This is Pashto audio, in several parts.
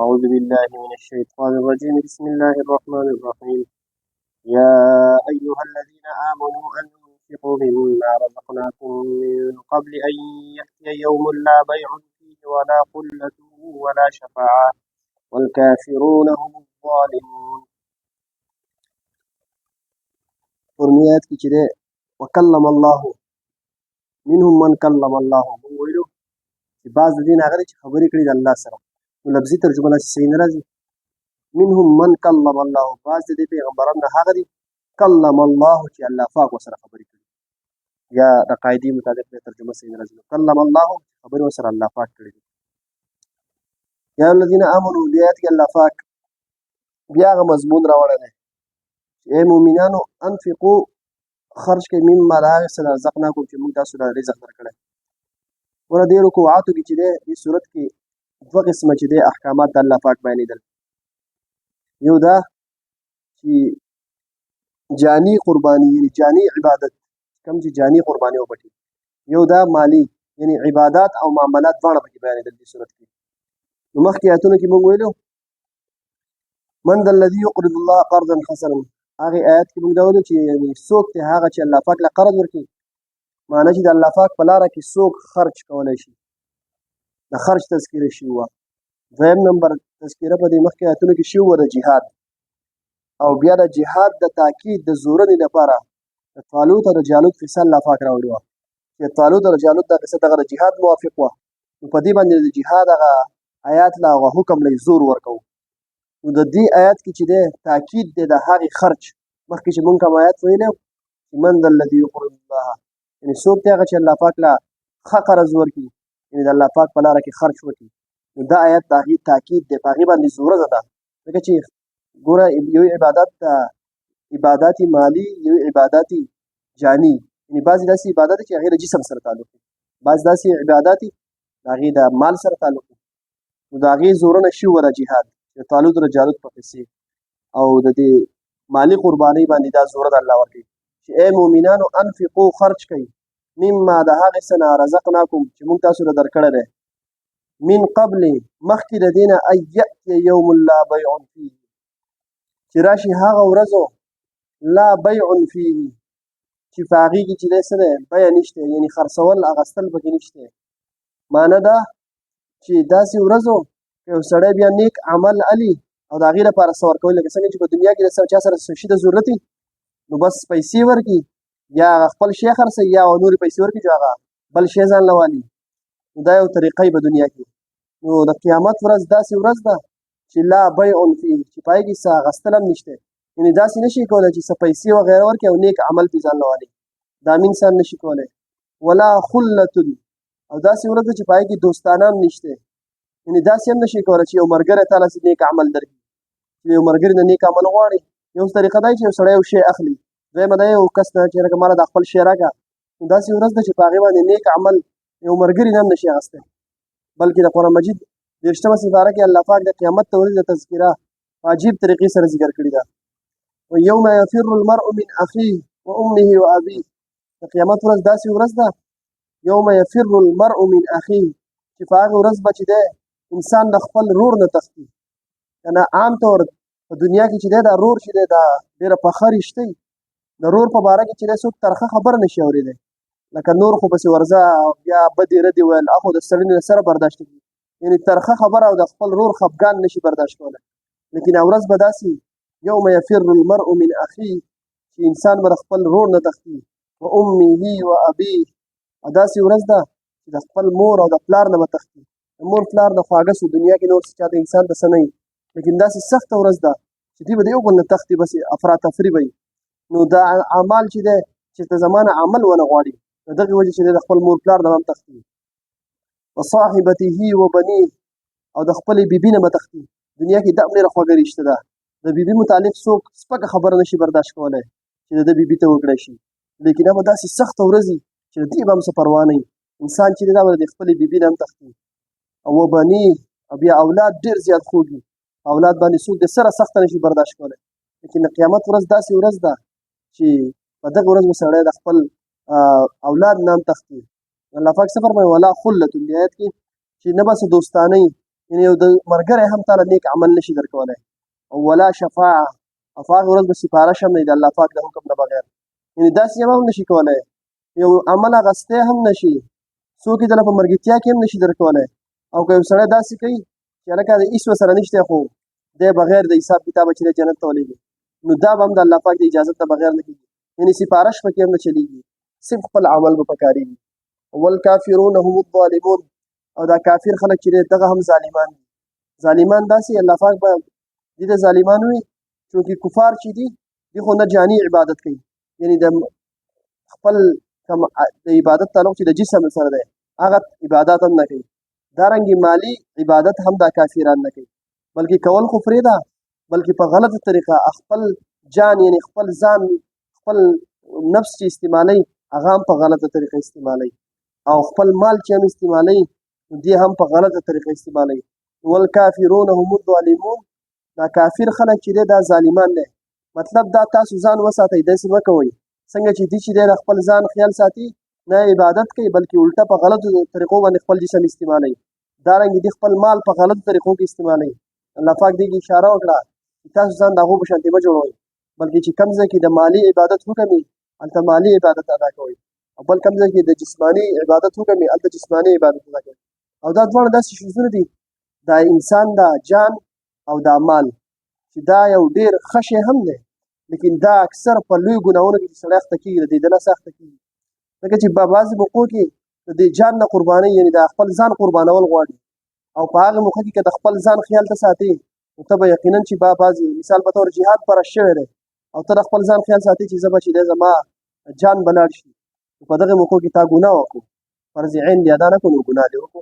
أعوذ بالله من الشيطان الرجيم. بسم الله الرحمن الرحيم. يا أيها الذين آمنوا أنفقوا مما رزقناكم من قبل أن يأتي يوم لا بيع فيه ولا خلة ولا شفاعة والكافرون هم الظالمون. پورنی آیت کې چې ده وکلم الله، منهم من کلم الله، موږ ویلو چې بعض د دین هغه دي چې خبرې کړي د الله سره، نو لفظي ترجمه داسې صحیح نه راځي. منهم من کلم الله، بعض د دې پیغمبرانو نه هغه دي کلم الله چې الله پاک ورسره خبرې کړي، یا د قاعدې مطابق د ترجمه صحیح نه راځي. کلم الله خبرې ورسره الله پاک کړي دي. یا الذین آمنو، دې آیت کې الله پاک بیا هغه مضمون راوړی دی چې ای مؤمنانو انفقو، خرج کړئ، مما د هغې څه رزقناکم چې موږ تاسو ته رزق درکړی. ګوره دې رکوعاتو کې چې دی دې صورت کې دوه قسمه چې دی احکامات د الله پاک بیانېدل. یو دا چې جاني قرباني، یعنی جاني عبادت، کوم چې جاني قرباني وبټي. یو دا مالی، یعنی عبادات او معاملات دواړه پکې بیانېدل دې صورت کې. نو مخکې آیتونو کې موږ ویلو من ذا الذي يقرض الله قرضا حسنا، هغې آیت کې موږ دا ویلو چې یعنی څوک دی هغه چې الله پاک له قرض ورکوي، معنی چې د الله پاک په لاره کې څوک خرج کولی شي، د خرج تذکره شوې وه. دویم نمبر تذکره په دې مخکې آیتونو کې شوې وه د جهاد، او بیا د جهاد د تاکید د زورنې لپاره د طالوت او د جالوت قصه الله پاک راوړې وه چې طالوت او جالوت دا قصه دغه د جهاد موافق وه. نو په دې باندې د جهاد هغه آیات له هغه حکم له زور ورکوو. نو د دې آیات کې چې دی تاکید دی د هغې خرج، مخکې چې مونږ کوم آیات ویلی چې من ذا الذي یقرض الله، یعنې څوک دی هغه چې الله پاک له ښه قرض ورکړي، یعنې د الله پاک په لاره کې خرج وکړي. نو دا آیات د هغې تاکید دی، په هغې باندې زورنه ده. ځکه چې ګوره یو عبادت ته عبادات مالی، یو عبادات جانی، یعنې بعضې داسې عبادت چې هغې د جسم سره تعلق وي، بعضې داسې عبادات د هغې د مال سره تعلق وي. نو د هغې زورنه شوې وه د جهاد، د طالوت او جالوت په قصې او د دې مالي قربانۍ باندې دا زوره د الله ورکوي چې ای مؤمنانو انفقو، خرج کړئ، مما د هغې څه نه رزقناکم چې موږ تاسو ته درکړی دی، من قبل مخکې د دې نه ان یأتي یوم لا بیع فیه، چې راشي هغه ورځو لا بیع فیه چې په هغې کې چې دی څه دی بیع نشته، یعنې خرڅول اخیستل پکې نشته. معنی دا چې داسې ورځو یو سړی بیا نیک عمل علي او د هغې لپاره څه ورکول، لکه څنګه چې په دنیا کې د چا سره څه شي د ضرورت وي نو بس پیسې ورکړي، یا هغه خپل شی خرڅوي یا نورې پیسې ورکړي چې هغه بل شی ځان له والي. نو دا یو طریقه په دنیا کې. نو د قیامت ورځ داسې ورځ ده چې لا بیع فیه، چې په هغې کې څه اخیستل هم نشته، یعنې داسې نه شي کولی چې څه پیسې وغیره ورکړي او نیک عمل پرې ځان له والي، دا هم انسان نه شي کولی. ولا خلة، او داسې ورځ ده چې په هغې کې دوستانه هم نشته، یعنې داسې هم نشي کولی چې یو ملګری تا له نیک عمل درکړي، چې یو ملګري نه نیک عمل غواړي. یو طریقه دا چې یو سړی یو شی اخلي، دویمه دا یو کس نه چې لکه ماله دا خپل شی راکړه. نو داسې ورځ ده چې په هغې باندې نیک عمل یو ملګري نه هم نشي اخیستی. بلکې د قرآن مجید دېرشمه سپاره کې الله پاک د قیامت د ورځې د تذکره په عجیب طریقې سره ذکر کړې ده. ویوم یفر المرء من اخیه وامه وابیه، د قیامت ورځ داسې ورځ ده یوم یفر المرء من اخیه چې په هغې ورځ به چې دی انسان د خپل رور نه تښتي. که نه عام طور په دنیا کې چې دی دا رور چې دی دا ډېره پخه رشته وي، د رور په باره کې چې دی څوک ترخه خبره نه شي اورېدی، لکه نور خو پسې ورځه بیا بدې ردې ویل، اخو د سړي نه سره برداشت کړي، یعنې ترخه خبره او د خپل رور خفګان نه شي برداشت کولی. لیکن ورځ به داسې یوم یفر المرء من اخیه چې انسان به د خپل رور نه تښتي، و امه و ابیه، او داسې ورځ ده چې د خپل مور او د پلار نه به تښتي. د مور پلار نه خواږه سو دنیا کې نور څه چاته انسان ته څه نه وي، لیکن داسې سخته ورځ ده چې دوی به د یو بل نه تښتي، بس افراتفري به وي. نو دا اعمال چې دی چې ته زمانه عمل ونه غواړي، نو دغې وجې چې دی د خپل مور پلار نه هم تښتي. وصاحبته وبنيه، او د خپلې بیبي نه به تښتي. دنیا کې دا هم ډېره خوږه رشته ده، د بیبي متعلق څوک سپکه خبره نه شي برداشت کولی چې د ده بیبي ته وکړی شي، لیکن دا به داسې سخته ورځ وي چې د دې به هم څه پروا نه وي. انسان چې دی دا به د خپلې بیبي نه هم تښتي. او وبنيه، او بیا اولاد ډېر زیات خوږ وي، اولاد باندې څوک د سره سخته نه شي برداشت کولی. لیکن د قیامت ورځ داسې ورځ ده چې په دغه ورځ به سړی د خپل اولاد نه هم تښتي. الله پاک څه فرمایي؟ ولا خلة، دې آیت کې چې نه به څه دوستانه وي، یعنی یو د مرګره هم تعالی نیک عمل نشي درکولای. او ولا شفاعه، او په هغه ورځ به سفارش هم نه د الله پاک د حکم نه بغیر، یعنی داسې هم نشي کولای، یو عمل اغستی هم نشي، څوک یې دله په مرګتیا کې هم نشي درکولای. او که یو سړی داسې کوي چې هلکه د هېڅ ورسره نشته، خو دی بغیر د حساب کتابه چې دی جنت ته ولېږي، نو دا به هم د الله پاک د اجازت نه بغیر نه کېږي، یعنی سفارش پکې هم نه چلېږي، صرف خپل عمل به پکارېږي. والکافرون هم الظالمون، او دا کافر خلک چې دی دغه هم ظالمان دي. ظالمان داسې الله پاک به دې ته ظالمان وي، چونکې کفار چې دي دي خو نه جاني عبادت کوي، یعنی د خپل کوم د عبادت تعلق چې د جسم سره دی هغه عبادت هم نه کوي. دارنګې مالي عبادت هم دا کافران نه کوي، بلکې کول خو پرېږده، بلکې په غلطه طریقه خپل جان یعنی خپل ځان خپل نفس چې استعمالوي هغه هم په غلطه طریقه استعمالوي، او خپل مال چې هم استعمالوي دې هم په غلطه طریقه استعمالوي. والکافرون هم الظالمون، دا کافر خلک چې دی دا ظالمان دی. مطلب دا تاسو ځان وساتئ، داسې مه کوئ څنګه چې دي چې دی د خپل ځان خیال ساتي، نه عبادت کوي بلکې الټه په غلطو طریقو باندې خپل جسم استعمالوي، دارنګې دي خپل مال په غلطو طریقو کې استعمالوي. الله پاک دې کې اشاره وکړه چې تاسو ځان د هغو په شانتې مه جوړوئ، بلکې چې کوم ځای کې د مالي عبادت حکم وي هلته مالي عبادت ادا کوئ، او بل کوم ځای کې د جسماني عبادت حکم وي هلته جسماني عبادت ادا کوئ. او دا دواړه داسې شیزونه دي، دا انسان دا جان او دا مال، چې دا یو ډېر ښه شی هم دی، لیکن دا اکثر په لوی ګناهونو کې چې سړی اخته کېږي د دې د لاسه اخته کېږي، ځکه چې بعضې موقعو کې د دې جان نه قرباني یعنی د خپل ځان قربانول غواړي، او په هغه موقع کې که د خپل ځان خیال ته ساتې نو ته به یقینا چې بعضې مثال په طور جهاد پر شوی دی او ته د خپل ځان خیال ساتې چې زه به چې دی زما جان به لاړ شي، نو په دغه موقع کې تا ګناه وکړو، فرض عین دې ادا نه کړو نو ګناه دې وکړو.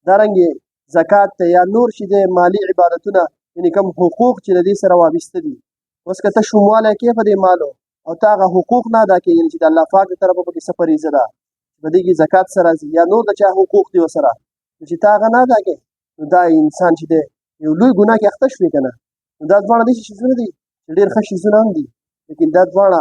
دارنګې زکات ته یا نور چې دی مالي عبادتونه یعنی کوم حقوق چې د دې سره وابسته دي، اوس که ته شوموالی کې په دې مالو او ته هغه حقوق نه ادا کوې، یعنی چې د الله پاک د طرفه پکې څه فریضه ده په دې کې زکات سره راځي یا نور د چا حقوق دي ورسره، نو چې ته هغه نه ادا کوې نو دا انسان چې دی یو لوی ګناه کې اخته شوې که نه. نو دا دواړه داسې شیزونه دي چې ډېر ښه شیزونه هم دي، لیکن دا دواړه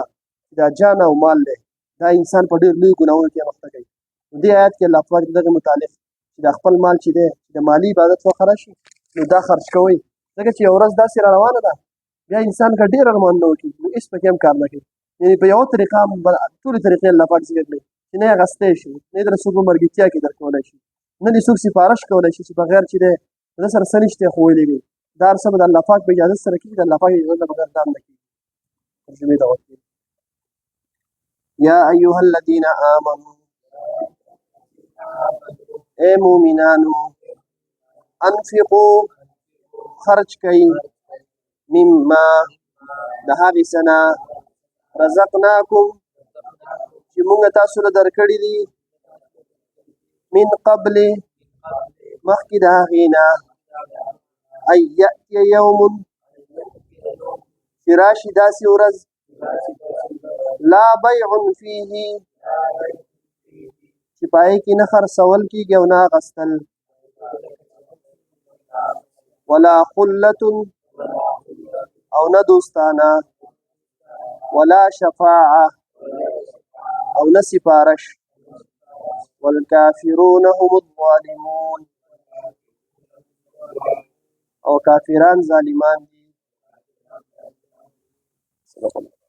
دا جان او مال دی دا انسان په ډېر لوی ګناهونو کې هم اخته کوي. نو دې آیت کې الله پاک دغه متعلق چې دا خپل مال چې دی د مالي عبادت وخت راشي نو دا خرج کوئ، ځکه چې یو ورځ داسې را روانه ده بیا انسان که ډېر ارمانونه وکړي نو هېڅ پکې هم کار نه کوي، یعنی په یوه طریقه هم ټولې طریقې الله پاک ذکر کړې چې نه یې اخیستی شي، نه یې درته څوک په مرګتیا کې درکولی شي، نه دې څوک سفارش کولی شي چې بغیر چې دی زه سره څه نشته خو ویلې وي، دا هر څه به د الله پاک په اجازه سره کېږي، د الله پاک اجازه نه بغیر دا هم نه کېږي. ترجمې ته وکړي. یا ایها الذین آمنو، اے مومنانو، انفقو خرج کئ، مما د هغې څه نه، رزقناکم چې مونږ تاسو له درکړي دي، من قبل مخکې د هغې نه، ان یأتي یوم چې راشي داسې ورځ، لا بیع فیه چې په هغې کې نه خرڅول کېږي او نه اخیستل، ولا خلة او نه دوستانه، ولا شفاعة او نه سفارش، والکافرون هم الظالمون او کافران ظالمان دي. صدق الله.